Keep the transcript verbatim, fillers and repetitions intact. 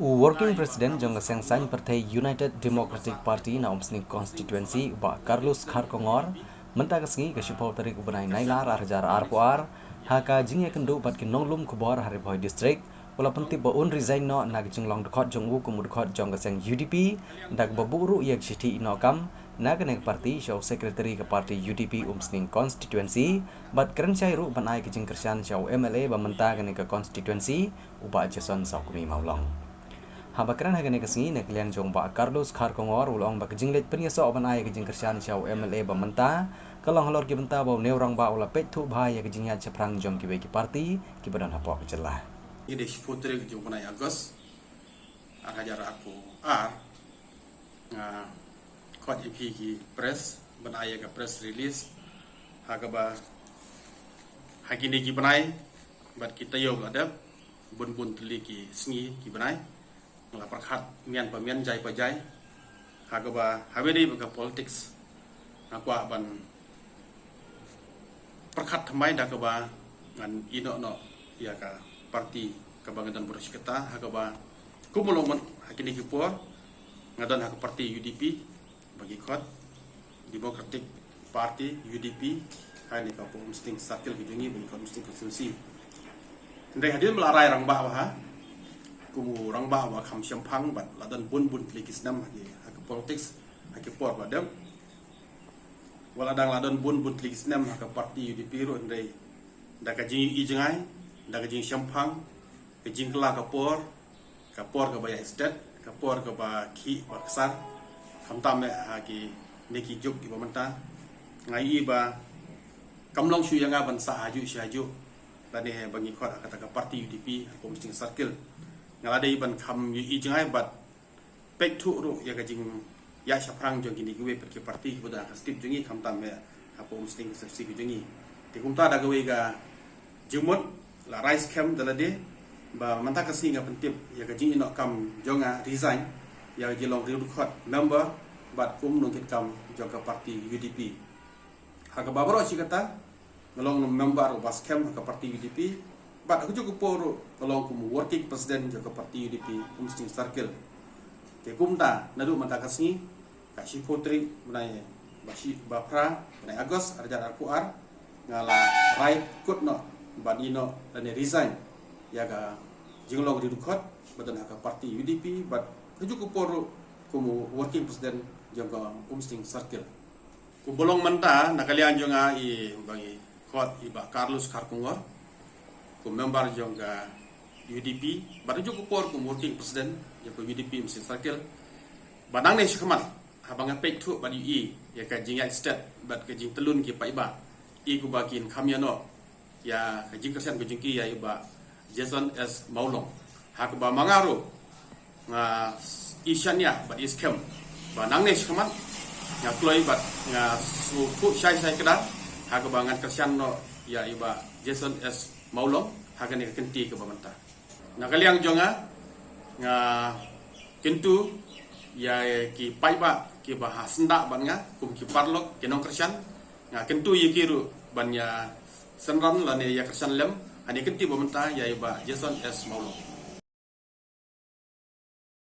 U Working President jong ka seng saiñ pyrthei United Democratic Party na Umsning Constituency, u Bah Carlos Kharkongor, mynta ka sngi ka shiphew tarik u bnai Nailar ar hajar arphew ar, ha ka jingïakynduh bad ki nonglum khubor ha Ri Bhoi District, u la pyntip ba un resign noh na ka jinglong dkhot jong u kum u dkhot jong ka seng U D P, da kaba buh ruh ïa ka shithi ïehnoh kam na kane ka party sha u Secretary ka party U D P Umsning Constituency, bad kren shai ruh ban ai ka jingkyrshan sha u M L A ba mynta kane ka constituency, u Bah Jason Sawkmie Mawlong. Haba kren ha kane ka sngi na ka liang jong u Bah Carlos Kharkongor, u la ong ba ka jingleit pynïasoh ban ai ka jingkyrshan sha u M L A ba mynta ka long halor ki bynta ba une u rangbah u la peit thuh bha ïa ka jingïaid shaphrang jong kiwei ki party kiba don hapoh ka jylla. Ngi dei shiphew tarik jong u bnai August ar hajar arphew ar, nga khot ïa phi ki press ban ai ïa ka press release ha kaba ha kine ki bnai bad ki taïew ba la dep, bun bun tylli ki sngi ki bnai, nga la pyrkhat mian pa mian, jai pa jai, ha kaba ha kaba dei ba ka politics, nga kwah ban pyrkhat thymmai da kaba ngan ïehnoh noh ïa ka party kaba nga don burom shi katta, ha kaba kum u long mynta ha kine ki por nga don ha ka party U D P, ba ki khot Democratic Party, U D P, ha kane ka Umsning Circle ka jong ngi, ba ki khot Umsning Constituency. Hynrei hadien ba la rai rangbah bha, kum u rangbah ba kham shemphang bad la don bun bun tylli ki snem ha ki, ha ka politics ha ki por ba dep. Wat la dang la don bun bun tylli ki snem ha ka party U D P ruh, hynrei da ka jingïohi jngai, da ka jingshemphang, ka jingkylla ka por, ka por kaba ïaid stet, ka por kaba khih ba ksar, khamtam eh ha kine ki juk kiba mynta, nga ïohi ba kam long shuh ïa nga ban sah hajuh shi hajuh lane ba ngi khot ha kata ka party U D P ha ka Umsning Circle. Nga la dei ban kham ïohi jngai bad peit thuh ruh ïa ka jingïaid shaphrang jong kine kiwei pat ki party kiba don ha ka state jong ngi, khamtam eh ha ka Umsning Constituency ka jong ngi. Te kumta da kawei ka jingmut la rai skhem da lade ba mynta ka sngi nga pyntip ïa ka jingïehnoh kam jong nga, resign ïa ka jinglong riewdkhot member bad kum u nongkitkam jong ka party U D P. Ha kaba baroh shi katta nga long member uba skhem ha ka party U D P, bad ha kajuh ka por ruh nga long kum u working president jong ka party U D P Umsning Circle. Te kumta naduh mynta ka sngi, ka shiphew tarik bnai ba shi, ba phra bnai August ar hajar arphew ar, nga la rai kut noh ban ïehnoh lane resign ïa ka jinglong riewdkhot ba don ha ka party U D P, bad ha kajuh ka por ruh kum u working president jong ka Umsning Circle. Kumba long mynta na ka liang jong nga, i ba ngi khot i Bah Carlos Kharkongor kum member jong ka U D P, bad ha kajuh ka por kum working president jong ka U D P Umsning Circle. Ba nangne shakhmat, haba nga peit thuh bad ïohi ïa ka jingïaid stet bad ka jingtyllun ki paidbah, i kumba kin kham ïehnoh ïa ka jingkyrshan ka jong ki ïa i Bah Jason S Mawlong. Ha kaba ma nga ruh nga i shaniah bad i skhem ba nangne shakhmat nga kloi bad nga sngewthuh shai shai kdar ha kaba ngan kyrshan noh ïa i Bah Jason S Mawlong ha kane ka kynti kaba mynta. Na ka liang jong nga, nga kyntu ïa ki paidbah kiba ha syndah bad nga kum ki paralok, ki nongkyrshan, nga kyntu ïa ki ruh ban ïa synran lane ïa kyrshan lem ha kane ka kynti ba mynta ïa i Bah Jason S Mawlong.